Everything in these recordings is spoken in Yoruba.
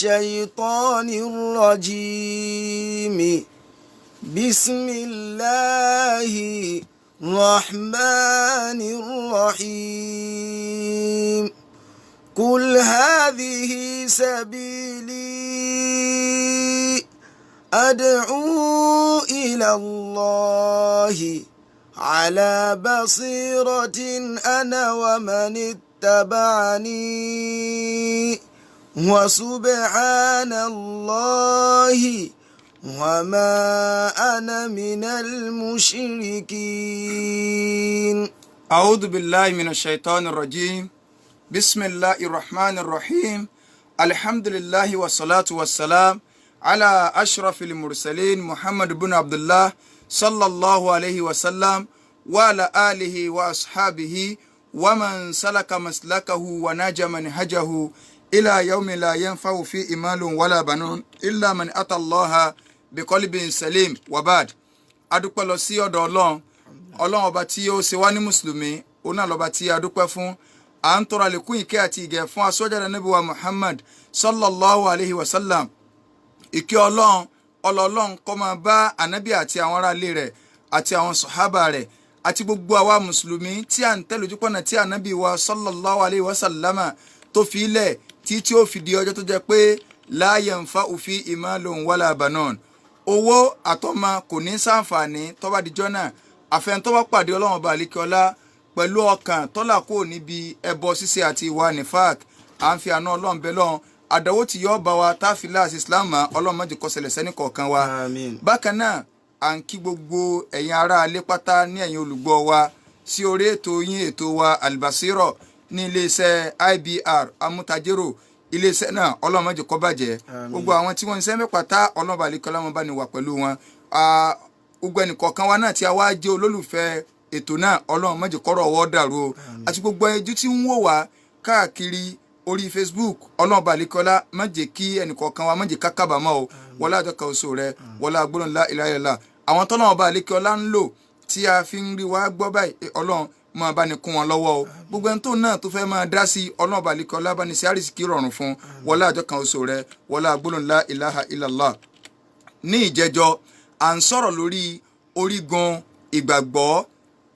الشيطان الرجيم. بسم الله الرحمن الرحيم. قل هذه سبيلي أدعو إلى الله على بصيرة أنا ومن اتبعني، وسبحان الله وما أنا من المشركين. أعوذ بالله من الشيطان الرجيم. بسم الله الرحمن الرحيم. الحمد لله والصلاة والسلام على أشرف المرسلين محمد بن عبد الله صلى الله عليه وسلم، وعلى آله وأصحابه ومن سلك مسلكه ونجى منهجه إلى يوم لا ينفع فيه مال ولا بنون إلا من أتى الله بقلب سليم. وبعد، adúpẹ́ lọ sí ọ̀dọ̀ Ọlọ́run. Ọlọ́run ọba tí ó ṣe wá ní mùsùlùmí, òun náà lọ́ba tí a dúpẹ́ fún. À ń tọrọ àlékún ìkẹ́ àti ìgẹ̀ fún aṣọ́jáde Ànábì wa Muhammad sallallahu alayhi wa sallam. Ìkẹ́ Ọlọ́run, ọlọ́run kó máa bá ànábì àti àwọn aráalé rẹ̀ àti àwọn sọ̀hábà rẹ̀ àti gbogbo àwa mùsùlùmí tí à ń tẹ̀lé ojúpọ̀nà tí ànábì wa sallallahu alayhi wa sallama tó fi ilẹ̀ tí tí ó fi di ọjọ́ tó jẹ́ pé la yanfa'u fi malun wala banon, owó àtọmọ kò ní sàǹfààní tó bá dijọ́ náà, àfẹn tó bá pàdé Ọlọ́run ọba àlekíọ́lá pẹ̀lú ọkàn tọ́lá kúrò níbi ẹbọ ṣíṣe àti ìwà nifak. À ń fi àná Ọlọ́run bẹ lọ́run, àdánwò tí yóò bá wa táàfin láàṣì Islam mọ́, Ọlọ́run má jẹ́ kó ṣẹlẹ̀ sẹ́ni kọ̀ọ̀kan wa. Àmín. Bákan náà, à ń kí gbogbo ẹ̀yin ará alé pátá ní ẹ̀yin olùgbọ́ wa sí orí ètò yín, ètò wa, Albasiro, ní iléeṣẹ́ IBR Amútajérò. Iléeṣẹ́ náà, Ọlọ́run má jẹ́ kó bàjẹ́. Gbogbo àwọn tí wọ́n ń sẹ́ńbẹ́ pátá, Ọlọ́run bá àlekọ́lá wọn bá ní wà pẹ̀lú wọn. Gbogbo ẹnìkọ̀ọ̀kan wa náà tí a wá jẹ́ olólùfẹ́ ètò náà, Ọlọ́run má jẹ́ kọ́rọ̀ ọwọ́ dàrú o. Àti gbogbo ẹjú tí ń wò wá káàkiri orí Facebook, Ọlọ́run bá àlekọ́lá má jẹ́ kí ẹnìkọ̀ọ̀kan wa, má jẹ́ ká kábàámọ̀ o. Wọlé àjọkà oṣù rẹ, wọlé agbóhùn la ilaha illallah. Àwọn tọ́lọ́run bá àlekọ́lá ń lò tí a fi ń rí wa gbọ́ báyìí, Ọlọ́run máa bá ní kún wọn lọ́wọ́ o. Gbogbo ẹni tó náà tó fẹ́ máa dá sí, Ọlọ́run bá àlekọ́lá bá ní sí àrísìkí rọrùn fún, wọlé àjọkà oṣù rẹ, wọlé agbóhùn la ilaha illallah. Ní ìjẹjọ, à ń sọ̀rọ̀ lórí orígun ìgbàgbọ́.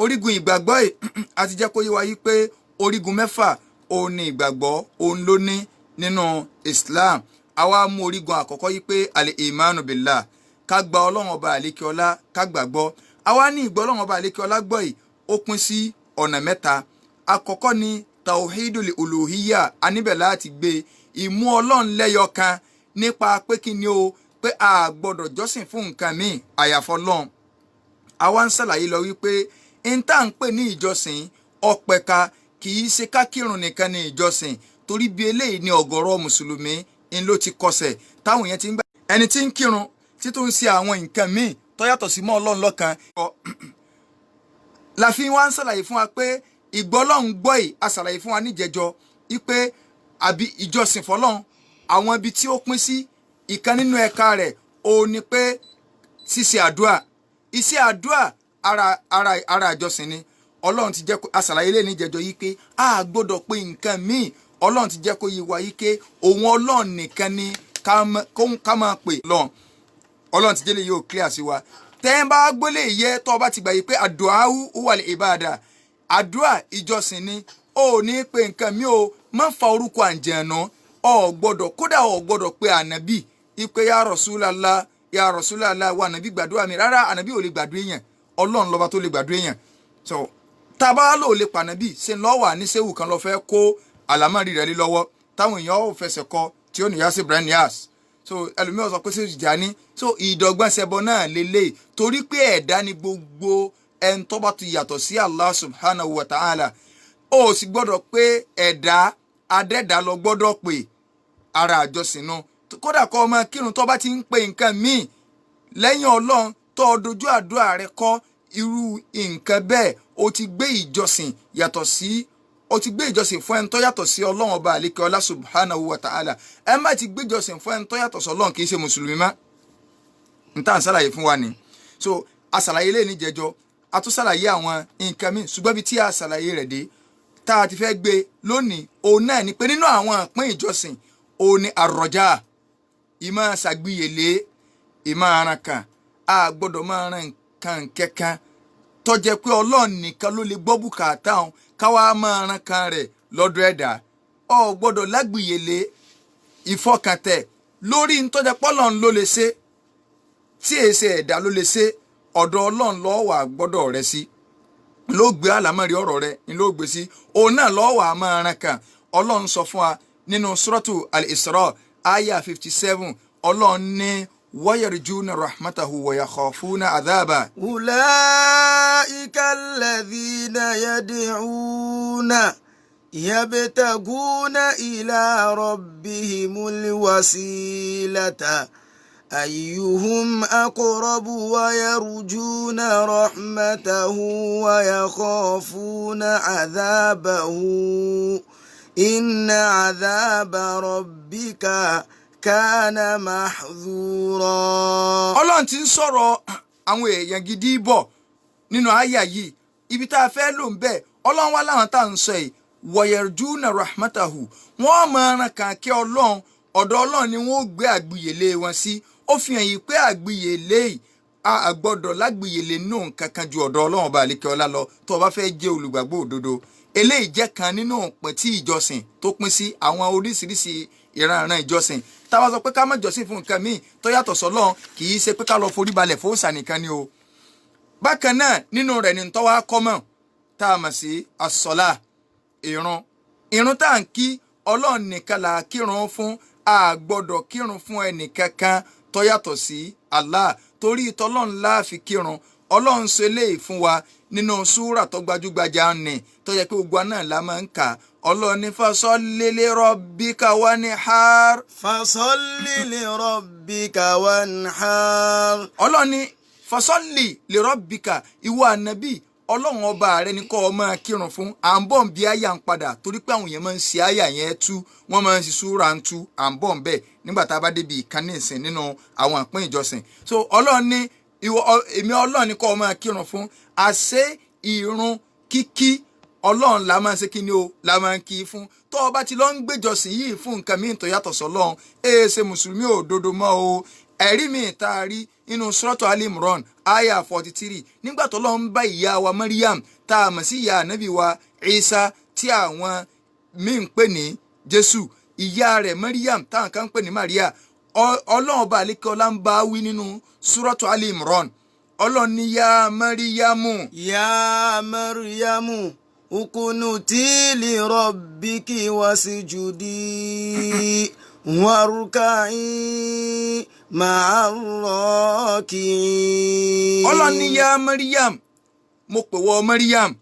Orígun ìgbàgbọ́ yìí, a ti jẹ́ kó yé wa yí pé orígun 6 òun ni ìgbàgbọ́ òun ló ní nínú Islam. Àwa mú orígun àkọ́kọ́ yí pé al-imanu billah, ká gba Ọlọ́run ọba àlékeọlá, ká gbàgbọ́. Àwa ní ìgbọ́ Ọlọ́run ọba àlékeọlá gbọ́ yìí, ó pín sí ọ̀nà 3. Àkọ́kọ́ ni tawhidul uluhiyya. A níbẹ̀ láti gbé ìmú Ọlọ́run lẹ́yọkan nípa pé kí ni o, pé a gbọ́dọ̀ jọ́sìn fún nǹkan míì àyàfọ́ Ọlọ́run. Àwa ń ṣàlàyé lọ wípé n tá à ń pè ní ìjọsìn ọ̀pẹ̀ka, kì í ṣe ká kírun nìkan ní ìjọsìn, torí bí eléyìí ní ọ̀gọ̀rọ̀ mùsùlùmí ń ló ti kọsẹ̀ táwọn yẹn ti ń gbà. Ẹni tí ń kírun tí tó ń ṣe àwọn nǹkan míì tó yàtọ̀ sí mọ́ Ọlọ́run lọ́kan la fi wá ń ṣàlàyé fún wa pé ìgbọ́ Ọlọ́run gbọ́ yìí, a ṣàlàyé fún wa níjẹjọ wípé àbí ìjọsìn fọlọ́run, àwọn ibi tí ó pín sí, ìkan nínú ẹ̀ka rẹ̀ òun ni pé ṣíṣe àdúà. Iṣẹ́ àdúà ara ìjọsìn ni. Ọlọ́run ti jẹ́ kó aṣàlàyé lé níjẹjọ yìí pé a gbọ́dọ̀ pé nǹkan míì. Ọlọ́run ti jẹ́ kó yé wa yìí pé òun Ọlọ́run nìkan ni ká máa pè lọ́n. Ọlọ́run ti jẹ́ lè yóò clear sí wa. Tẹ́ ń bá gbólé yẹ, tó o bá ti gbà yìí pé àdúà huwal ìbáàdà, àdúà ìjọsìn ni, ó ní pé nǹkan mi ò má fa orúkọ àǹjẹ̀nà, ọ gbọ́dọ̀, kódà ọ gbọ́dọ̀ pé ànábì ipe ya Rasulullah, ya Rasulullah, wa ànábì, gbàdúrà mi. Rárá, ànábì ò lè gbàdúrà èèyàn. Ọlọ́run lọ́ba tó lè gbàdúrà èèyàn. So tábà lò lè pànábì ṣe ń lọ́wọ́ ní sẹ́wù kan lọ fẹ́ kó àlámọ̀rí rẹ̀ lé lọ́wọ́ táwọn èèyàn ò fẹsẹ̀ kọ tí ó nìyá sí Ibrahim Niass. So ẹlòmíràn sọ pé ṣé Tìjàní. So ìdọ̀gbọ́n ṣẹbọ náà lélẹ̀, torí pé ẹ̀dá ni gbogbo ẹni tó bá ti yàtọ̀ sí Allah subhanahu wa ta'ala. Ó sì gbọ́dọ̀ pé ẹ̀dá, adẹ́dá lọ gbọ́dọ̀ pé ara àjọsìn náà. Kódà kọ́ ọmọ kírun, tó bá ti ń pe nǹkan míì lẹ́yìn Ọlọ́run, tó o dojú àdúrà rẹ kọ́ irú nǹkan bẹ́ẹ̀, o ti gbé ìjọsìn yàtọ̀ sí, o ti gbé ìjọsìn fún ẹni tó yàtọ̀ sí Ọlọ́run ọba àlékè ọlá subhanahu wa ta'ala. Ẹ má ti gbé ìjọsìn fún ẹni tó yàtọ̀ sí Ọlọ́run, kì í ṣe mùsùlùmí mọ́. N tá à ń ṣàlàyé fún wa ni. So a ṣàlàyé lé ní jẹjọ, a tún ṣàlàyé àwọn nǹkan míì, ṣùgbọ́n ibi tí a ṣàlàyé rẹ̀ dé tá a ti fẹ́ gbé lónìí, òun náà ni pé nínú àwọn ìpín ìjọsìn, òun ni àrọ̀jà. Ìmọ̀ ṣàgbìyèlé, ìmọ̀ aran kan, a gbọ́dọ̀ máa ran nǹkan kẹ́kan tó jẹ́ pé Ọlọ́run nìkan ló lè gbọ́ bùkátà òun, káwá máa ran kan rẹ̀ lọ́dọ̀ ẹ̀dá. Ọ gbọ́dọ̀ lágbìyèlé ìfọkàntẹ̀ lórí ntọ́jà pọ́lọ́n ló lè ṣe, tí èsè ẹ̀dá ló lè ṣe. Ọ̀dọ̀ Ọlọ́run ló wà gbọ́dọ̀ rẹ sí, ló gbé àlámọ̀rí ọ̀rọ̀ rẹ ni ló gbé sí, òun náà ló wà máa ran kan. Ọlọ́run sọ fún wa nínú suratu Al-Isra aya 57, Ọlọ́run ní wayarjuna rahmatahu wa yakhafuna adhaba. أولئك الذين يدعون يبتغون إلى ربهم الوسيلة أيهم أقرب ويرجون رحمته ويخافون عذابه إن عذاب ربك كان محذورا. Ọlọ́run ti ń sọ̀rọ̀ àwọn èèyàn gidi bọ̀ nínú àyà yìí. Ibi tá a fẹ́ lò ń bẹ̀, Ọlọ́run wá láwọn tá à ń sọ yìí, wayarjuna rahmatahu, wọ́n máa ran kàkẹ́ Ọlọ́run. Ọ̀dọ̀ Ọlọ́run ni wọ́n ó gbé àgbìyèlé wọn sí. Ó fi hàn yìí pé àgbìyèlé yìí, a gbọ́dọ̀ lágbìyèlé nù kankan ju ọ̀dọ̀ Ọlọ́run ọba àlekè ọlá lọ, tó o bá fẹ́ jẹ́ olùgbàgbọ́ òdodo. Eléyìí jẹ́ kan nínú òpin tí ìjọsìn tó pín sí àwọn oríṣiríṣi ìranran ìjọsìn. Tá a bá sọ pé ká má jọ́sìn fún nǹkan míì tó yàtọ̀ sọ́lọ́run, kì í ṣe pé ká lọ forí balẹ̀ fóòsà nìkan ni o. Bákan náà, nínú rẹ̀ ni tọ́wá kọ́mọ̀ tá a mọ̀ sí asọ́lá, ìrun. Ìrun tá à ń kí, Ọlọ́run nìkan là á kírun fún. A gbọ́dọ̀ kírun fún ẹnìkankan tó yàtọ̀ sí Allah, torí tọ́lọ́run la fi kírun. Ọlọ́run ṣe léyìí fún wa nínú súrà tó gbajúgbajà nì, tó yẹ pé gbogbo náà la máa ń kà. Ọlọ́run ní fasalli li rabbika wanhar. Fasalli li rabbika wanhar. Ọlọ́run ní fasalli li rabbika, ìwọ ànábì, Ọlọ́run ọba rẹ ní kọ́ ọ máa kírun fún. À ń bọ̀ ń bí àyà ń padà, torí pé àwọn èèyàn máa ń ṣe àyà yẹn tú, wọ́n máa ń ṣe súra ń tú. À ń bọ̀ ń bẹ̀ nígbà tá a bá débi ìkànnì ìsìn nínú àwọn ìpín ìjọsìn. So Ọlọ́run ní ìwọ, èmi Ọlọ́run ní kọ́ ọ máa kírun fún. Àṣé ìrun kíkí, Ọlọ́run la máa ń ṣe kí ni o, la máa ń kí fún. Tó o bá ti lọ ń gbéjọsìn yìí fún nǹkan míì tó yàtọ̀ sọ́lọ́run, èè ṣe mùsùlùmí òdodo mọ́ o. Ẹ̀rí mi tá a rí nínú suratu Al-Imran aya 43, nígbà tó lọ́n ń bá ìyá wa Maryam, tá a mọ̀ sí ìyá ànábì wa Isa, tí àwọn míì ń pè ní Jésù, ìyá rẹ̀ Maryam, táwọn kan ń pè ní Maria, Ọlọ́run ọba àlékè ọlá ń bá wí nínú suratu Al-Imran. Ọlọ́run ní yá Maryamu. يا مريم اقنتي لربك واسجدي واركعي مع الراكعين. Ọlọ́run ní yá Maryam, mo pè wọ́ Maryam,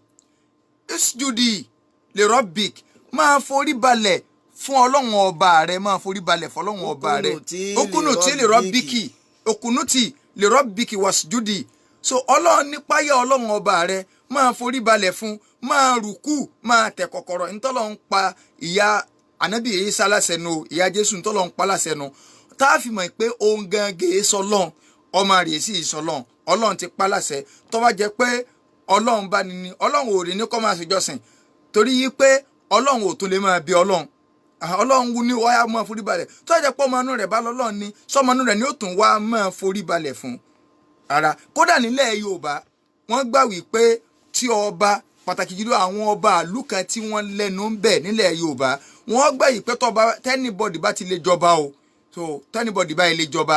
isjudi li rabbik, máa forí balẹ̀ fún Ọlọ́run ọba rẹ, máa forí balẹ̀ fún Ọlọ́run ọba rẹ. Ukunuti li Ukunuti li rabbiki, ukunuti li rabbiki wasjudi. So Ọlọ́run nípáyà Ọlọ́run ọba rẹ, máa forí balẹ̀ fún, máa rùkú, máa tẹ̀ kọ̀kọ̀rọ̀. Ntọ́lọ́ ń pa ìyá ànábì Ìsá láṣẹ nu o, ìyá Jésù, ntọ́lọ́ ń pa láṣẹ nu, tá a fi mọ̀ pé òun gangan èé sọlọ́n, ọmọ rẹ̀ sì sọlọ́n. Ọlọ́run ti pa láṣẹ. Tó bá jẹ́ pé Ọlọ́run bá ní ni, Ọlọ́run ò rí ní kó máa ṣèjọsìn, torí yí pé Ọlọ́run ò tún lè máa bí Ọlọ́run. Ọlọ́run ní wáyà máa forí balẹ̀. Tó jẹ́ pé ọmọ inú rẹ̀ bá lọ́lọ́run ni, sọmọ inú rẹ̀ ni ó tún wá máa forí balẹ̀ fún ara. Kódà nílẹ̀ Yorùbá, wọ́n gbà wípé tí ọba, pàtàkì jùlọ àwọn ọba àlù kan tí wọ́n lẹ́nu ń bẹ̀ nílẹ̀ Yorùbá, wọ́n gbà yìí pé tọba t'anybody bá ti lè jọba o, so t'anybody bá lè jọba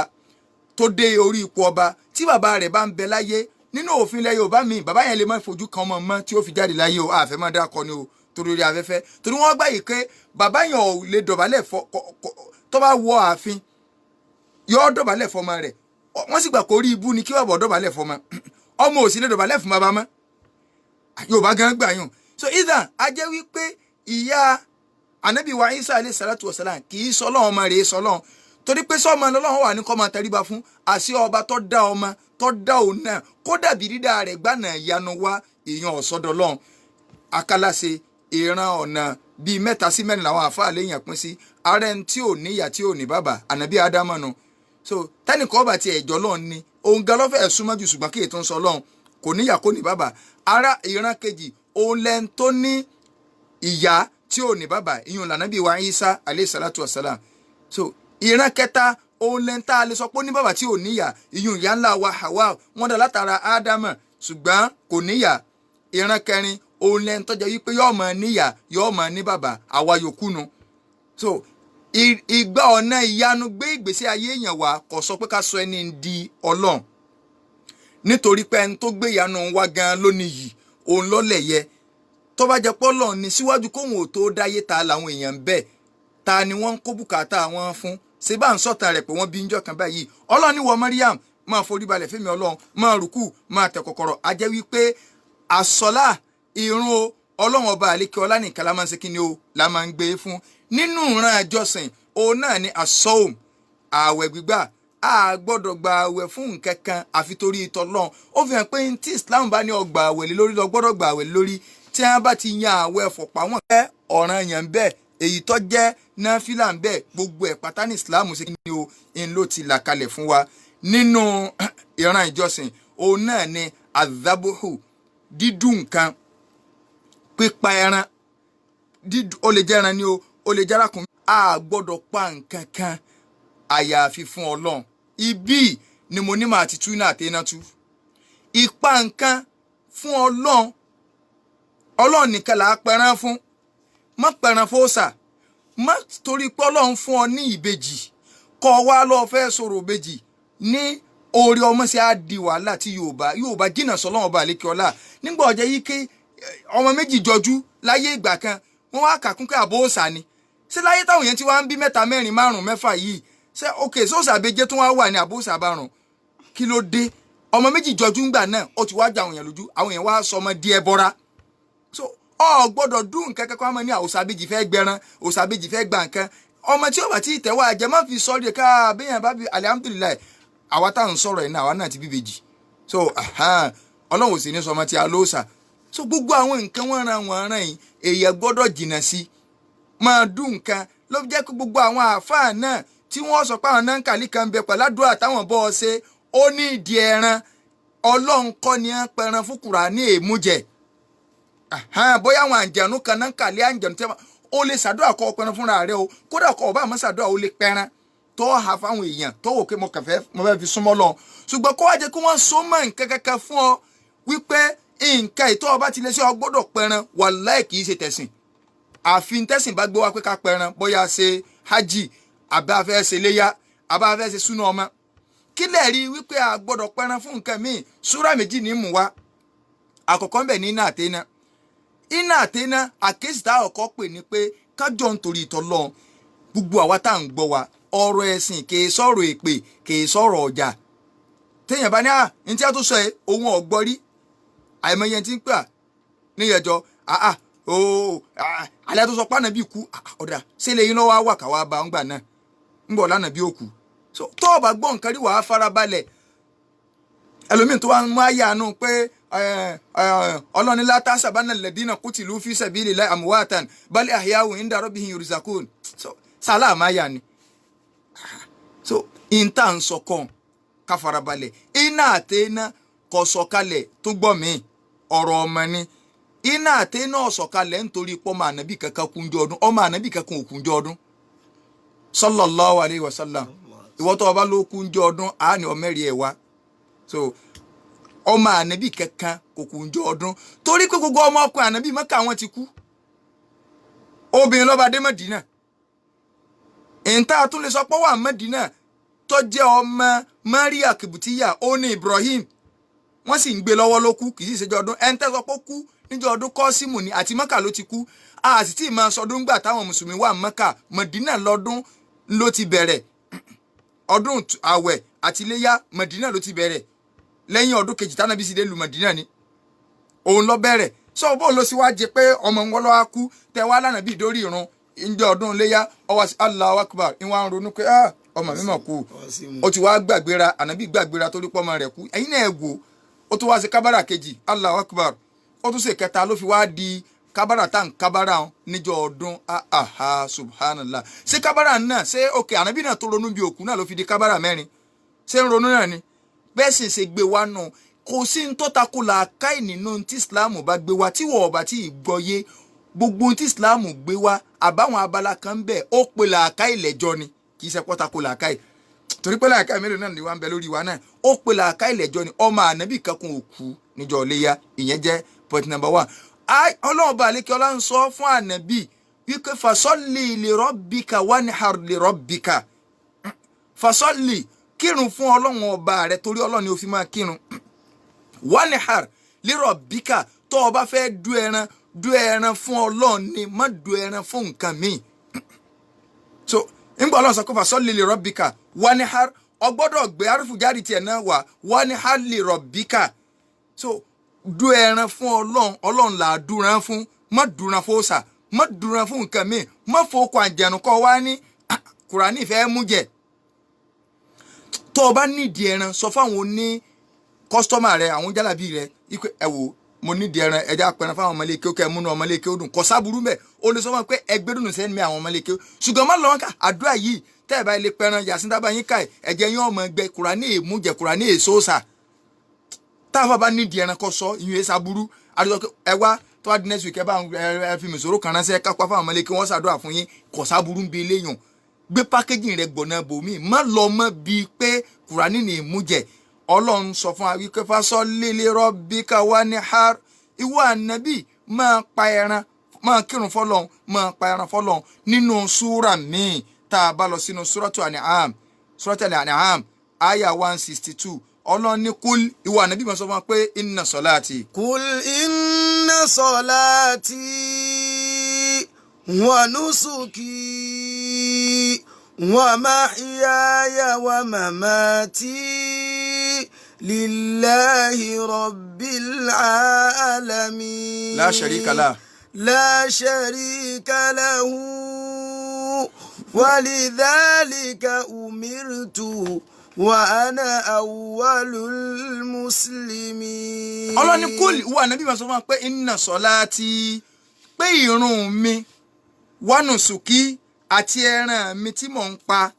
tó dé orí ipò ọba, tí bàbá rẹ̀ bá ń bẹ láyé, nínú òfin ilẹ̀ Yorùbá mi, bàbá yẹn lè má fojú kan ọmọ mọ́ tí ó fi jáde láyé o. Àfẹ́ máa dákọ ni o, torí orí afẹ́fẹ́, torí wọ́n gbà yìí pé bàbá yẹn ò lè dọ̀bálẹ̀ fọ tó bá wọ ààfin, yóò dọ̀bálẹ̀ fọmọ rẹ̀. Wọ́n sì gbà kó rí ibú ni kí bàbá dọ̀bálẹ̀ fọmọ, ọmọ ò sì lè dọ̀bálẹ̀ fún bàbá mọ́. Yorùbá gan gbà yùn. So either a jẹ́ wípé ìyá anabi wa Isa alayhi salatu wa salam kì í sọlọ́run, ọmọ rẹ̀ sọlọ́run, torí pé sọ́mọ lọ́lọ́run wà ní kó máa tẹríba fún. Àṣẹ ọba tó dá ọmọ, tó dá òun náà, kódà bí dídá rẹ̀ gbànà ìyanu wá, èèyàn ọ̀sọ́dọ̀ lọ́hùn. Akálàṣe ìran ọ̀nà bíi mẹ́ta sí mẹ́rin làwọn àáfàá léèyàn pín sí. Ààrẹ tí ò níyà, tí ò ní bàbá, ànábì Ádámọ̀ nu. So tẹnìkan ọba ti ẹ̀jọ́ lọ́hùn ni òun gan lọ́fẹ̀ẹ́ súnmọ́ jù, ṣùgbọ́n kí ètò ń sọ lọ́hùn, kò níyà, kò ní bàbá. Ara ìran kejì, òun lẹ́n tó ní ìyá tí ò ní bàbá, ìyún lànàbí wa Isa alayhi salatu wasalam. So ìran kẹta, Òun lẹ́ń tá a lè sọ pé ó ní bàbá tí ò níyà, ìyún ìyá ńlá wa Hawa, wọ́n dá látara Ádámà, ṣùgbọ́n kò níyà. Ìran kẹrin, òun lẹ́ń tó jẹ́ wípé yóò máa níyà, yóò máa ní bàbá, àwa yòókù nu. So ìgbà ọ̀nà ìyanu gbé ìgbésí ayé èèyàn wá kò sọ pé ká sọ ẹni di Ọlọ́run, nítorí pé ẹni tó gbé ìyanu wá gan ló níyì, òun lọ́lẹ̀ yẹ. Tó bá jẹ́ pọ́lọ̀ ní síwájú kóhun ò tó dáyé, ta làwọn èèyàn ń bẹ̀, ta ni wọ́n ń kó bùkátà wọn fún? Ṣé bá ń sọ̀tàn rẹ̀ pé wọ́n bí ń jọ kan báyìí? Ọlọ́run ní wọ Mariam máa forí balẹ̀ fẹ́mi Ọlọ́run, máa rùkú, máa tẹ̀ kọ̀kọ̀rọ̀. A jẹ́ wípé àsọlá ìrun o, Ọlọ́run ọba àlékè ọlá nìkan la máa ń ṣe kí ni o, la máa ń gbé fún. Nínú ìran àjọsìn, òun náà ni àsọ̀hùn, ààwẹ̀ gbígbà. A gbọ́dọ̀ gba ààwẹ̀ fún nǹkan kan àfi torí ìtọ́lọ́run. Ó fi hàn pé tí Islam bá ní ọgbà ààwẹ̀ lé lórí, lọ gbọ́dọ̀ gba ààwẹ̀ lórí. Tí wọ́n bá ti yan ààwẹ̀ fọ̀pá wọn jẹ́ ọ̀ràn yẹn ń bẹ, èyí tó jẹ́ náfìlà ń bẹ, gbogbo ẹ̀ pátá ní Islam ṣe ni o ń ló ti là kalẹ̀ fún wa. Nínú ìran ìjọsìn, òun náà ni azabuhu, dídùn nǹkan, pípa ẹran. Ó lè jẹ́ ẹran ni o, ó lè jẹ́ arákùnrin. A gbọ́dọ̀ pa nǹkan kan àyàfi fún Ọlọ́run. Ibi ni mo ní màá ti tú náà tẹ́ná tú. Ìpa nǹkan fún Ọlọ́run, Ọlọ́run nìkan là á pẹran fún. Má pẹran fóòsà, má torí pé Ọlọ́run fún ọ ní ìbejì kọ́ wa lọ́ọ́ fẹ́ sọ̀rọ̀ ìbejì ní orí ọmọ sí á di wàhálà tí Yorùbá jìnnà sọlọ́run ọba àlékè ọlá. Nígbà ọjọ́ yìí ké ọmọ méjì jọjú láyé ìgbà kan, wọ́n wá kàkún pé àbó òòsà ni. Ṣé láyé táwọn yẹn ti wá ń bí mẹ́ta, mẹ́rin, márùn, mẹ́fà yìí, ṣé ok sóòsà àbẹjẹ tó wá wà ní àbó òòsà àbárùn? Kí ló dé? Ọmọ méjì jọjú ńgbà náà, ó ti wá jà àwọn èèyàn lójú, àwọn èèyàn wá sọ ọmọ di ẹbọra. So ọ gbọ́dọ̀ dún nǹkan kankan ọmọ ní òòsà àbèjì fẹ́ gbẹran, òòsà àbèjì fẹ́ gbà nǹkan. Ọmọ tí ó bá ti tẹ̀wá jẹ, má fi sọ́ọ́rì ká béèyàn bá bí. Alihamudulilayi, àwa táwọn ń sọ̀rọ̀ ẹ̀ náà, àwa náà ti bíbejì. So Ọlọ́run ò sì ní sọmọ tí a lóòsà. So gbogbo àwọn nǹkan wọ́n ran wọ́n ràn yìí, èèyàn gbọ́dọ̀ jìnnà sí máa dún nǹkan. Ló jẹ́ kó gbogbo àwọn àáfàá náà tí wọ́n sọ pé àwọn náà ń kàlí kan bẹ pẹ̀lú àdúrà táwọn bọ́ ọ ṣe, ó ní ìdí ẹran. Ọlọ́run kọ́ ni ẹ pẹran fún Kùránì èmújẹ. Bóyá àwọn àǹjẹ̀nú kan náà ń kàlí àǹjẹ̀nú tí ó lè ṣàdúrà kọ́ pẹran fúnra rẹ o, kódà kọ́ ọba àmọ́ ṣàdúrà, ó lè pẹran tó hà fáwọn èèyàn tó wò pé mo kàn fẹ́, mo fẹ́ fi súnmọ́ lọ. Ṣùgbọ́n kó wá jẹ́ kí wọ́n so mọ́ nǹkan kankan fún ọ wípé nǹkan ìtọ́ ọba ti lè ṣe, ọ gbọ́dọ̀ pẹran, wàláì kì í ṣe tẹ̀sìn. Àfi tẹ̀sìn bá gbé wá pé ká pẹran, bóyá ṣe hajj, àbá fẹ́ ṣe léyà, àbá fẹ́ ṣe súnà ọmọ. Kí lẹ̀ rí wípé a gbọ́dọ̀ pẹran fún nǹkan míì? Súrà méjì ní mú wa. Àkọ́kọ́ ń bẹ̀ ní iná àtẹ́ná. Iná àtẹ́ná, àkéṣì tá ọkọ̀ pè ní pé kájọ nítorí ìtọ́lọ́. Gbogbo àwa tá à ń gbọ́ wa, ọ̀rọ̀ ẹ̀sìn kì í sọ̀rọ̀ èpè, kì í sọ̀rọ̀ ọjà. Téèyàn bá ní à ní tí a tó sọ ẹ, òun ọ̀gbọ́ rí. Àìmọye tí ń pè à níyẹjọ àà ooo, alẹ́ tó sọ pé ànábì kú ọ̀dà ṣé lè yín lọ́wọ́ wà káwá bá ń gbà náà ń bọ̀ lánàá bí òkú. So tó o bá gbọ́ nǹkan rí, wàá farabalẹ̀. Ẹlòmíín tó wá ń mú àyà nù pé ọlọ́ni látà sábàánà lẹ́dínà kutilu fi sabilillahi amwatan bal ahya'un inda rabbihim yurzaqun. So sálà àmáyà ni. So ìta ń sọ kàn ká farabalẹ̀. Iná àti iná kò sọ̀kalẹ̀ tó gbọ́ mi, ọ̀rọ̀ ọmọ ni. Iná àti iná ọ̀sọ̀kalẹ̀ nítorí pé ọmọ ànábì kankan kúnjọ ọdún, ọmọ ànábì kankan ò kúnjọ ọdún, sallallahu alayhi wa sallam. Ìwọ tó o bá ló kúnjọ ọdún, àá ní ọmọ ẹ̀ wá. So ọmọ ànábì kankan kò kúnjọ ọdún, torí pé gbogbo ọmọ ọkùnrin ànábì Mẹ́kà wọn ti kú, obìnrin lọ́ba dé Mẹ́dínà. Ìta tún lè sọ pé wà Mẹ́dínà tó jẹ́ ọmọ Maria Kìbùtíyà, ó ní Ibrahim, wọ́n sì ń gbé lọ́wọ́ ló kú, kì í sì ṣèjọ́ ọdún. Ẹni tẹ́ sọ pé ó kú níjọ́ ọdún, Kọ́símù ni, àti Mẹ́kà ló ti kú. A sì tí ì máa sọdún gbà táwọn mùsùlùmí wà Mẹ́kà. Mẹ̀dínà lọ́dún ló ti bẹ̀rẹ̀, ọdún àwẹ̀ àti iléyá Mẹ̀dínà ló ti bẹ̀rẹ̀. Lẹ́yìn ọdún kejì tánàbí sì dé lu Mẹ̀dínà ni òun lọ bẹ̀rẹ̀. Sọ bó ló sì wá jẹ pé ọmọ ń wọ́lọ́ wá kú tẹ wá lánàá bí ìdórí ìrun ìjọ ọdún iléyá, ọwọ́ sí Allahu Akbar, ìwọ̀n ń ronú pé ọmọ mi mọ̀ kú, ó ti wá gbàgbéra, ànábì gbàgbéra torí pọ́ ọmọ rẹ̀ kú. Ẹ̀yin náà ẹ̀ wò ó, tún wá sí kábàrà kejì, Allahu Akbar, ó tún ṣe kẹta, ló fi wá di kábàrà tá n kábàrà níjọ́ ọdún. Aha, subhanallah. Ṣé kábàrà náà ṣé òkè ànábì náà tó ronú bí òkú náà ló fi di kábàrà mẹ́rin? Ṣé ń ronú náà ni? Bẹ́ẹ̀ sì ṣe gbé wa nù, kò sí ń tọ́ta kó làákàì nínú tí Islam bá gbé wa tí wọ́n ọba tí ì gbọ́yé. Gbogbo tí Islam gbé wa, àbáwọn abala kan ń bẹ, ó pe làákàì lẹ́jọ́ ni, kì í ṣe pọ́ta kó làákàì. Torí pé làákàyè mélòó náà ni wà ń bẹ lórí wa náà? Ó pe làákàyè lẹ́jọ́ ni. Ọmọ ànábì kankan ò kú níjọ́ iléyà. Ìyẹn jẹ́ point number one. Ọlọ́run bá àlékè ọlá ń sọ fún ànábì wípé fasalli li rabbika wanhar li rabbika. Fasalli, kírun fún Ọlọ́run ọba rẹ, torí Ọlọ́run ni ó fi máa kírun. Wanhar li rabbika, tó o bá fẹ́ du ẹran, du ẹran fún Ọlọ́run ni, má du ẹran fún nǹkan míì. So ńgbà Ọlọ́run sọ pé fasalli li rabbika wanhar, o gbọ́dọ̀ gbé arúfù jáde tiẹ̀ náà wà, wanhar li rabbika. So du ẹran fún Ọlọ́run. Ọlọ́run là á dúran fún, má dúran fóòsà, má dúran fún nǹkan míì, má fòkò àjẹnù kọ́ wá ní Kùránì fẹ́ mú jẹ. Tó o bá nídìí ẹran, sọ fáwọn oní customer rẹ, àwọn jálàbí rẹ, ikú ẹ wò, mo nídìí ẹran, ẹjẹ apẹran fáwọn ọmọléke, kẹ múnú ọmọléke ó dùn. Kò sábúrú mẹ, o lè sọ fún wọn pé ẹgbẹ́ dùnú sẹ́ni mi àwọn ọmọléke, ṣùgbọ́n má lọ́wọ́ ká àdúrà yìí tẹ́ ẹ bá ilé pẹran yàtí dábàá yín ká ẹ̀jẹ̀ yín ọmọ ẹgbẹ́. Kùránì èmújẹ, Kùránì èso sà. Táwọn bá nídìí ẹran kọ sọ ìyún èsà burú àdúgbò ẹ wá tó wá di next week, ẹ bá ẹ fi mìsòrò kan ránṣẹ́ kápá fáwọn ọmọléke, wọn ṣàdúrà fún yín. Kò sábúrú ń bi eléyàn gbé pákéjì rẹ gbọ̀nà bòmí, má lọ mọ́ bíi pé Kùránì ní ìmújẹ. Ọlọ́run sọ fún wa wípé fasalli li rabbika wanhar, ìwọ ànábì, máa pa ẹran, máa kírun fọlọ́run, máa pa ẹran fọlọ́run. Nínú súrà míì, tá a bá lọ sínú súràtù An'am, súràtù An'am àyà 162, Ọlọ́run ní kúl, ìwọ ànábì, máa sọ fún wa pé inna salati. Kul inna salati wa nusuki wa mahyaya wa mamati lillahi rabbil alamin. La sharika lah. La sharika lahu walidhalika umirtu wa ana awwalul muslimin. Ọlọ́run ní kúl, ìwọ ànábì, máa sọ fún wa pé inna salati, pé ìrun mi, wa nusuki, àti ẹran mi tí mò ń pa,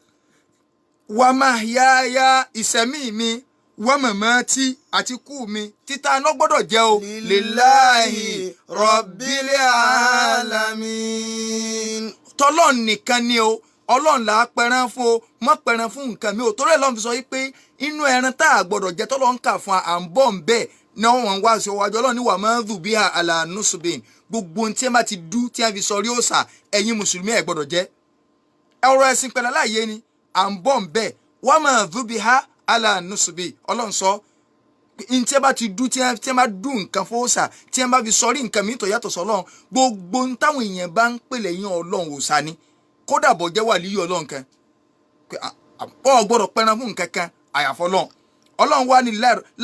wa mahyaya, ìsẹ̀mí mi, wa mamati, àti kú mi, títa iná gbọ́dọ̀ jẹ́ o, lillahi rabbil alamin. Tọ́lọ́n nìkan ni o. Ọlọ́run là á pẹran fún o, mọ́ pẹran fún nǹkan mi o. Torí ẹ̀ lọ́n fi sọ yìí pé inú ẹran tá a gbọ́dọ̀ jẹ tọ́lọ́ ń kà fún wa, à ń bọ̀ ń bẹ́ẹ̀ ní wọ́n wá sí ọwájú. Ọlọ́run ní wà máa ń dù bí àlà nùsùbìn, gbogbo ohun tí ẹ bá ti dú tí ẹ fi sọ rí òòsà, ẹ̀yin mùsùlùmí ẹ̀ gbọ́dọ̀ jẹ. Ọ̀rọ̀ ẹ̀sìn pẹ̀lú aláàyè ni, à ń bọ̀ ń bẹ́ẹ̀. Wà máa dù bí àlà nùsùbìn, Ọlọ́run sọ ní tí ẹ bá ti dú, tí ẹ bá dú nǹkan fóòsà, tí ẹ bá fi sọrí nǹkan mi tó yàtọ̀ sọ́lọ́run, gbogbo ohun táwọn èèyàn bá ń pè lẹ́yìn Ọlọ́run, òòsà ni, kódà bọ̀ jẹ́ wàlíyé Ọlọ́run kan, ọ gbọ́dọ̀ pẹran fún nǹkan kan àyàfọ́ Ọlọ́run. Ọlọ́run wà ní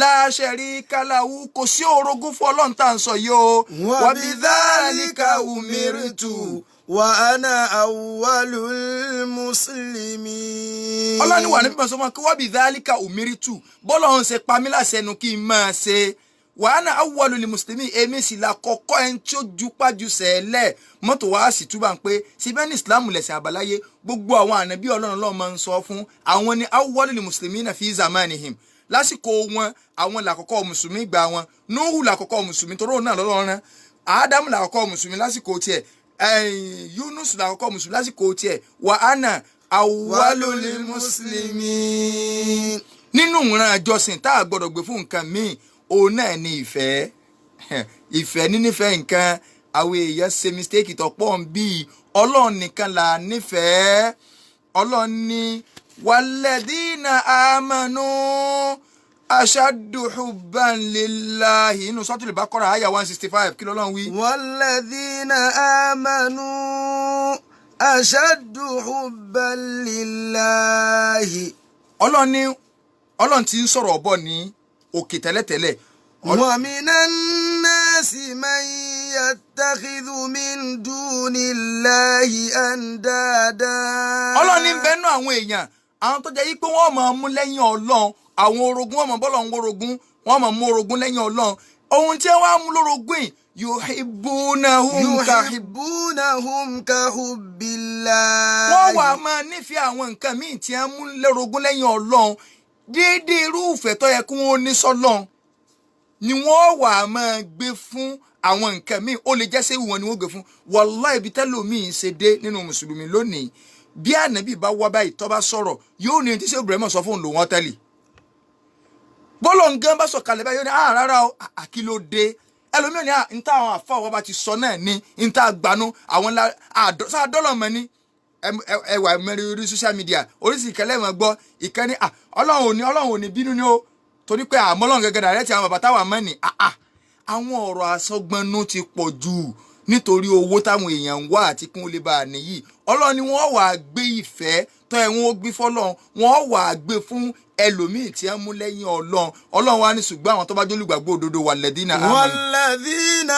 la sharika lahu, kò sí orogún fún Ọlọ́run tá à ń sọ yìí o. Wa bidhalika umirtu wa ana awwalul muslimin. Ọlọ́run wà níbi sọ fún wa kí wa bidhalika umirtu, bọ́lọ́run ṣe pa mí láṣẹ nu kí n máa ṣe, wa ana awwalul muslimin, èmi sì la kọ́kọ́ ẹni tí ó jupájú sẹ́lẹ̀ mọ́tò wá sì túbà ń pé síbẹ̀ ní Islam lẹ̀sìn àbáláyé. Gbogbo àwọn ànábì Ọlọ́run lọ́wọ́ máa ń sọ fún àwọn ní awwalul muslimina fi zamanihim, lásìkò wọn, àwọn làkọ́kọ́ mùsùlùmí gbà wọn. Nuhu làkọ́kọ́ mùsùlùmí toró náà lọ́lọ́run rán. Ádámù làkọ́kọ́ mùsùlùmí lásìkò tiẹ̀. Yunus làkọ́kọ́ mùsùlùmí lásìkò tiẹ̀. Wa ana awwalul muslimin. Nínú ìran àjọsìn tá a gbọ́dọ̀ gbé fún nǹkan míì, òun náà ni ìfẹ́. Ìfẹ́, nínífẹ̀ẹ́ nǹkan, àwọn èèyàn ṣe mistake tó pọ̀ ń bí. Ọlọ́run nìkan là nífẹ̀ẹ́. Ọlọ́run ní walladhina amanu ashaddu hubban lillahi, inú Suratul Baqara àyà 165, kí lọ́lọ́run wí. Walladhina amanu ashaddu hubban lillahi. Ọlọ́run ní, Ọlọ́run ti ń sọ̀rọ̀ ọ̀bọ̀ ní òkè tẹ́lẹ̀tẹ́lẹ̀. ومن الناس من يتخذ من دون الله أندادا. Ọlọ́run ní bẹ́ẹ̀ nú àwọn èèyàn, àwọn tó jẹ́ yí pé wọ́n máa mú lẹ́yìn Ọlọ́run àwọn orogún, wọ́n máa bọ́lọ̀ ń worogún, wọ́n máa mú orogún lẹ́yìn Ọlọ́run. Ohun tí wọ́n á mú lórogún yìí, yuhibbunahum ka yuhibbunahum ka hubbillah. Wọ́n wà máa nífẹ̀ẹ́ àwọn nǹkan míì tí wọ́n mú lórogún lẹ́yìn Ọlọ́run, déédéé irúfẹ́ tó yẹ kí wọ́n ní sọ́lọ́run ni wọ́n wà máa gbé fún àwọn nǹkan míì. Ó lè jẹ́ sẹ́wù wọn ni wọ́n gbé fún. Wàláhì, ibi tẹ́lòmíì ṣe dé nínú mùsùlùmí lónìí. Bí ànábì bá wá báyìí tó bá sọ̀rọ̀, yóò ní tí Shehu Ibrahim sọ fún lòun ọ̀tẹ́lì. Bọ́lọ̀ ń gán bá sọ kalẹ̀ báyìí, yóò ní ah rárá o, kí ló dé? Ẹlòmíràn ní à ń tá àwọn àfa wọn bá ti sọ náà ní ń tá gbanú àwọn sáà dọ́lọ̀ mọ́ ní ẹwà mẹ́rin orí social media oríṣi ìkẹlẹ́ mọ́ gbọ́ ìkẹ́ni ọlọ́run ò ní bínú ni ó torí pé àmọ́ ọlọ́run gẹ́gẹ́ dàrẹ́ ti àwọn bàbá táwọn mọ́ ni. Àwọn ọ̀rọ̀ asọ́gbọ́nú ti pọ̀ jù nítorí owó táwọn èèyàn ń wá àti kún lè bá a nìyí. Ọlọ́run ni wọ́n wà á gbé ìfẹ́ tọ́ ẹ̀ wọ́n ó gbé fọlọ́run, wọ́n wà á gbé fún ẹlòmíì tí wọ́n mú lẹ́yìn ọlọ́run. Ọlọ́run wa ní ṣùgbọ́n àwọn tó bá jólùgbàgbọ́ òdodo walladhina amanu. Walladhina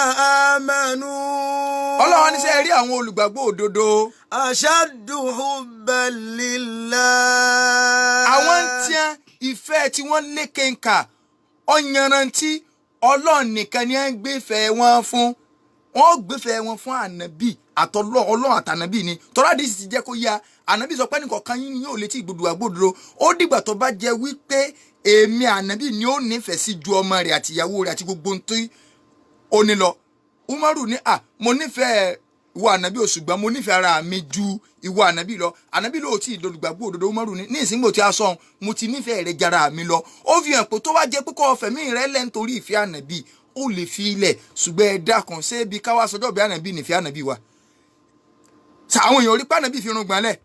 amanu. Ọlọ́run wa ní sẹ́ rí àwọn olùgbàgbọ́ òdodo. Ashaddu hubban lillah. Àwọn tí wọ́n ìfẹ́ tí wọ́n lékenkà ọ̀yanrantí, ọlọ́run nìkan ni wọ́n gbéfẹ́ wọn fún. Wọ́n gbéfẹ́ wọn fún ànábì àtọlọ́ ọlọ́run àtànábì ni. Tọ́lá dì sí ti jẹ́ kó yá ànábì sọ pé nìkan yín ni yóò létí ìgbòdo àgbòdo. Ó dìgbà tó bá jẹ́ wípé èmi ànábì ni ó nífẹ̀ẹ́ sí ju ọmọ rẹ̀ àti ìyàwó rẹ̀ àti gbogbo ohun tí ó ní lọ. Umaru ní à mo nífẹ̀ẹ́ ìwọ ànábì ò, ṣùgbọ́n mo nífẹ̀ẹ́ ara mi ju ìwọ ànábì lọ. Ànábì ló ti ìdolùgbàgbọ́ òdodo. Umaru ní ní ìsìngbò tí a sọ ohun mo ti nífẹ̀ẹ́ rẹ̀ jara mi lọ. Ó fi hàn pé tó wá jẹ́ pé kọ́ ọ̀fẹ́ mi rẹ̀ lẹ́ nítorí ìfẹ́ ànábì ó lè fi ilẹ̀. Ṣùgbọ́n ẹ dákun, ṣé ibi káwá sọjọ́ bí ànábì nífẹ̀ẹ́ ànábì wa àwọn èèyàn orí pànábì fi irun gbọ̀n lẹ̀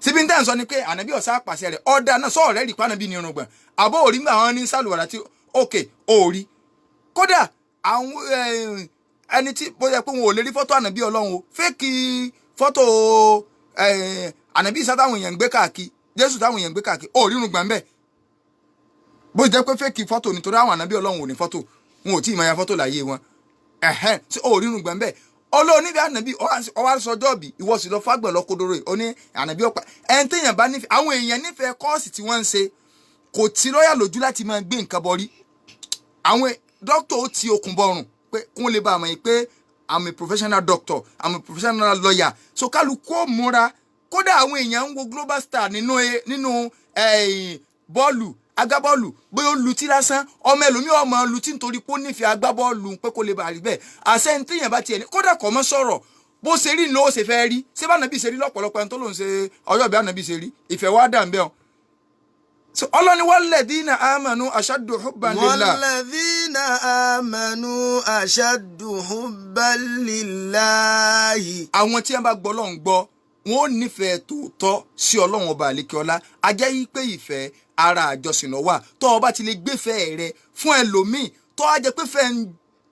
síbi ní tẹ́ ń sọ ni pé ànábì ọ̀sá àpàṣẹ rẹ̀ ọ̀dà náà sọ̀rọ̀ rẹ̀ rí pànábì ní irun gbọ̀n àbọ̀ òrí ńgbà wọn ní sàlùwàrà tí òkè òrí. Kódà àwọn ẹni tí bóyá pé wọn ò lè rí fọ́tò ànábì ọlọ́run o, fẹ́ẹ̀kì fọ́tò ànábì Ìsá táwọn èèyàn ń gbé káàkiri, Jésù táwọn èèyàn ń gbé káàkiri, ó rírun gbọ̀n bẹ́ẹ̀. Bó jẹ́ pé fẹ́ẹ̀kì fọ́tò nítorí àwọn ànábì ọlọ́run ò ní fọ́tò, wọn ò tí ì máa ya fọ́tò láyé wọn. Ẹ̀hẹ́n, tí ó rírun gbọ̀n bẹ́ẹ̀ ọlọ́run níbi ànábì ọwá sọjọ́ bí ìwọ sì lọ fágbọ̀n lọ́kọ́dọ́rọ́ yìí ó ní ànábì ọ̀pá ẹni téèyàn bá nífẹ̀ẹ́. Àwọn èèyàn nífẹ̀ẹ́ kọ́ọ̀sì tí wọ́n ń ṣe kò tí lọ́ọ̀yà lójú láti máa gbé nǹkan bọrí. Àwọn dókítà ó ti okùn bọrùn pé kún lè bá a mọ̀ yìí pé I'm a professional doctor, I'm a professional lawyer. So kálukú ó múra. Kódà àwọn èèyàn ń wo global star nínú bọ́ọ̀lù agbábọ́ọ̀lù bóyá ó lutí lásán, ọmọ ẹlòmíì ọmọ lutí nítorí pé ó nífẹ̀ẹ́ agbábọ́ọ̀lù pé kó lè bá a rí bẹ́ẹ̀. Àṣẹ ní téèyàn bá tiẹ̀ ní kódà kọ́ mọ́ sọ̀rọ̀ bó ṣe rí ni ó ṣe fẹ́ rí. Ṣé bá ànábì ṣe rí lọ́pọ̀lọpọ̀ ẹni tó lòun ṣe ọjọ́ ìbí ànábì ṣe rí ìfẹ́ wá dà ń bẹ́ ọ. So ọlọ́ni walladhina amanu ashaddu hubban lillah. Walladhina amanu ashaddu hubban lillahi. Àwọn tí wọ́n bá gbọ́ Ọlọ́run gbọ́, wọn ò nífẹ̀ẹ́ tòótọ́ sí Ọlọ́run ọba àlékeọlá. Ajẹ́ yí pé ìfẹ́ ara àjọsìn ló wà. Tó o bá ti lè gbéfẹ́ rẹ fún ẹlòmíì, tó a jẹ́ pé fẹ́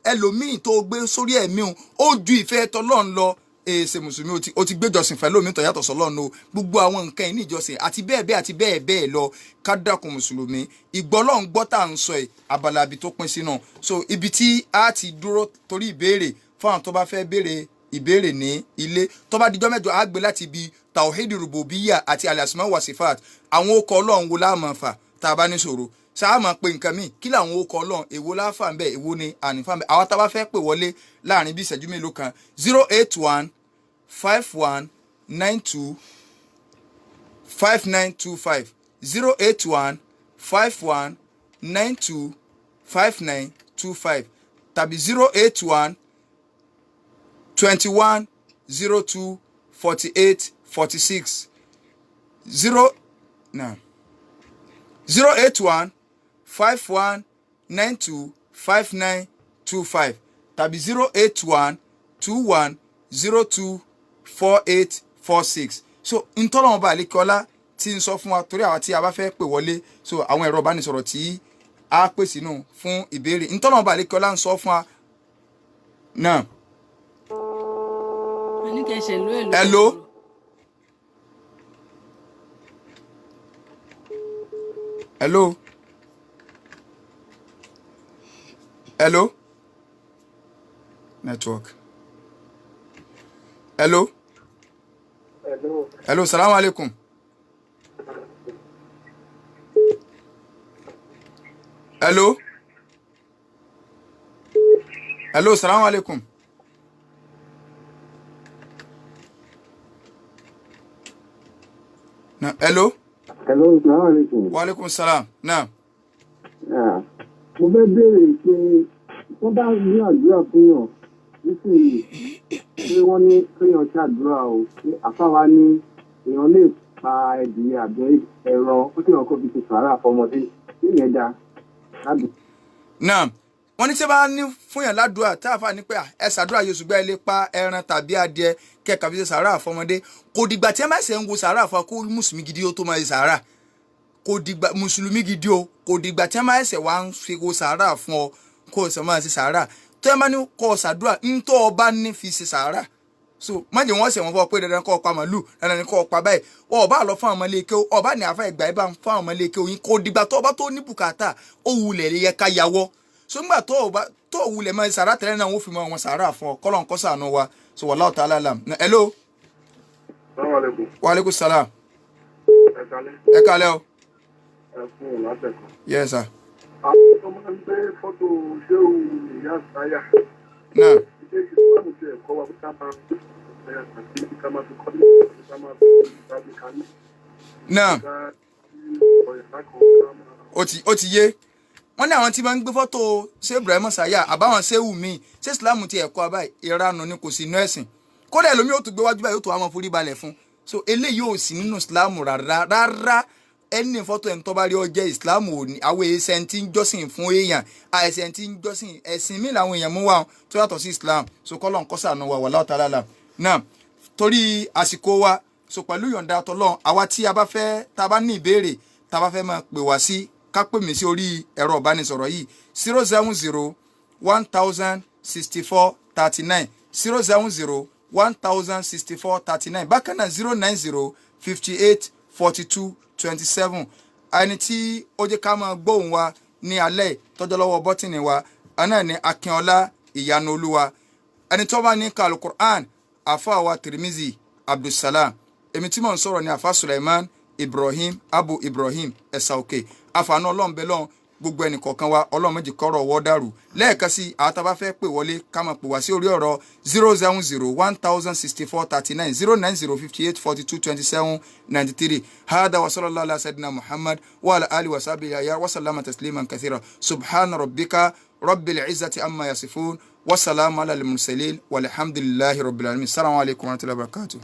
ẹlòmíì tó o gbé sórí ẹ̀mí òun ó ju ìfẹ́ tọlọ́run lọ, èsè mùsùlùmí ó ti gbéjọsìn fẹ́ lómi tó yàtọ̀ sọ́lọ́run o. Gbogbo àwọn nǹkan yìí ní ìjọsìn àti bẹ́ẹ̀ bẹ́ẹ̀ àti bẹ́ẹ̀ bẹ́ẹ̀ lọ. Ká dákun mùsùlùmí, ìgbọ́lọ́run gbọ́ tá à ń sọ ẹ̀ abala ibi tó pín sínú. So ibi tí a ti dúró torí ìbéèrè fáwọn tó bá fẹ́ béèrè ìbéèrè ní ilé, tó bá dijọ́ mẹ́jọ á gbé láti ibi tawhid rububiya àti al-asma wa sifat. Àwọn okọ̀ ọlọ́run wo láàmú fà tá a bá ní ṣòro sáà máa pe nǹkan míì? Kí làwọn okọ̀ ọlọ́run, èwo láfà ń bẹ̀, èwo ni ànífà ń bẹ̀? Àwọn tá a bá fẹ́ pè wọlé láàrin bí ìṣẹ́jú mélòó kan, 08151925925, 08151925925 tàbí 08121024846, zero no 08151925925 tàbí 08121024846. So ntọ́lọ́wọ́n bá àlékọ́lá tí ń sọ fún wa torí àwa tí a bá fẹ́ pè wọlé, so àwọn ẹ̀rọ ìbánisọ̀rọ̀ tí a pè sínú fún ìbéèrè, ntọ́lọ́wọ́n bá àlékọ́lá ń sọ fún wa náà. Àní kẹ́ ṣe ló èlò. Hello? Hello, hello, network. Hello. Hello. Hello, salaam alaikum. Hello, hello, salaam alaikum. Na hello. Hello, salaam alaikum. Wa alaikum salam na. Ah, mo fẹ́ béèrè pé wọ́n bá ní àdúrà fún yàn nísìnyí. Pé wọ́n ní kéèyàn ṣàdúrà o, pé àfáà wa ní èèyàn lè pa ẹdìyẹ àbí ẹran, ó sì yàn kó fi ṣe sàárà fọmọdé. Ṣé ìyẹn dáa? Lábẹ́. Náà wọ́n ní tí wọ́n bá ní fún yàn ládùúrà, tá a fà ní pé à, ẹ ṣàdúrà yóò, ṣùgbọ́n ẹ lè pa ẹran tàbí adìẹ kẹkà fi ṣe sàárà fọmọdé. Kò dìgbà tí ẹ má ṣe ń wo sàárà fún wa kó mùsùlùmí gidi ó tó máa ṣe sàárà. Kò dìgbà mùsùlùmí gidi o, kò dìgbà tí ẹ má ṣe wá ń fi wo sàárà fún ọ kó o sì máa ṣe sàárà. Tó ẹ má ní kó o ṣàdúrà ń tó o bá ní fi ṣe sàárà, so má jẹ́ wọ́n ṣe wọ́n fọ́ pé dandan kó o pa màlúù, dandan ni kó o pa báyìí. Ọba lọ fún àwọn ọmọ ilé kéwú, ọba ní àfa ìgbà ẹ bá ń fún àwọn ọmọ ilé kéwú yín. Kò dìgbà tó ọba tó ní bùkátà ó wulẹ̀ yẹ ká yàwọ́. So ńgbà tó ọba tó wulẹ̀ máa sàrà tẹ́lẹ̀ náà, wọ́n fi mọ àwọn sàrà fún ọ. Kọ́lọ̀ ń kọ́ sànù wa. So wallahu ta'ala alam. Hello. Assalamu alaikum. Wa alaikum salam. Ẹ kálẹ́. Ẹ kálẹ́ o. Ẹ fún òun látẹ̀kọ̀. Yes sir. Àwọn tó máa ń gbé fọ́tò Ṣéwù Ìyá Sáyà. Náà. Ṣé Ìsìlámù ti ẹ̀kọ́ wa pé ká máa fi ẹ̀yà tàbí ká máa fi kọ́lé, ká máa fi tàbí ká ní Náà. ká ọ̀yà kan ká máa. Ó ti yé. Wọ́n ní àwọn tí máa ń gbé fọ́tò ṣé Ibrahim Saya àbáwọn ṣéwù míì, ṣé Islam ti ẹ̀kọ́ abáyé? Ìranù ni, kò sí inú ẹ̀sìn. Kódà ẹlòmíì ó tún gbé wájú báyìí, ó tún wá máa forí balẹ̀ fún. So eléyìí ò sí nínú Islam rárá rárá. Ẹni fọ́tò ẹni tó bá rí ọ jẹ́, Islam ò ní. Àwọn èsẹ̀ tí ń jọ́sìn fún èèyàn, àìsẹ̀ tí ń jọ́sìn ẹ̀sìn míì làwọn èèyàn mú wá tó yàtọ̀ sí Islam. So kọ́lọ̀ ń kọ́sàánú wa, wallahu ta'ala alam. Náà torí àsìkò wa, so pẹ̀lú yọ̀ǹda tọ́lọ́run, àwa tí a bá fẹ́, tá a bá ní ìbéèrè, tá a bá fẹ́ máa pè wá sí, ká pè mí sí orí ẹ̀rọ ìbánisọ̀rọ̀ yìí: 070 1064 39, 070 1064 39. Bákan náà, 090 58 42 27. Ẹni tí ó jẹ́ ká máa gbóhùn wa ní alẹ́ tọ́jọ́ lọ́wọ́ bọ́tìnì wa náà ní Akínọlá Ìyanu Olúwa. Ẹni tó bá ní kalukur'an, àfa wa Tirimizi Abdulsalam. Èmi tí mò ń sọ̀rọ̀ ní àfa Suleiman Ibrahim Abu Ibrahim Ẹ̀sà Òkè. Àfààní Ọlọ́run bẹ́ẹ̀ lọ́n gbogbo ẹnì kọ̀ọ̀kan wa. Ọlọ́run méjì kọ́rọ̀ ọwọ́ dàrú. Lẹ́ẹ̀kan sí, àwọn tá a bá fẹ́ pè wọlé, ká máa pè wá sí orí ọ̀rọ̀ 070 1064 39, 090 58 42 27 93. Hada wa sallallahu ala sayyidina Muhammad wa ala ali wa sahbihi wa sallama tasliman kathira. Subhana rabbika rabbil izzati amma yasifun wa salamu ala al-mursalin walhamdulillahi rabbil alamin. Assalamu alaikum wa rahmatullahi wa barakatuh.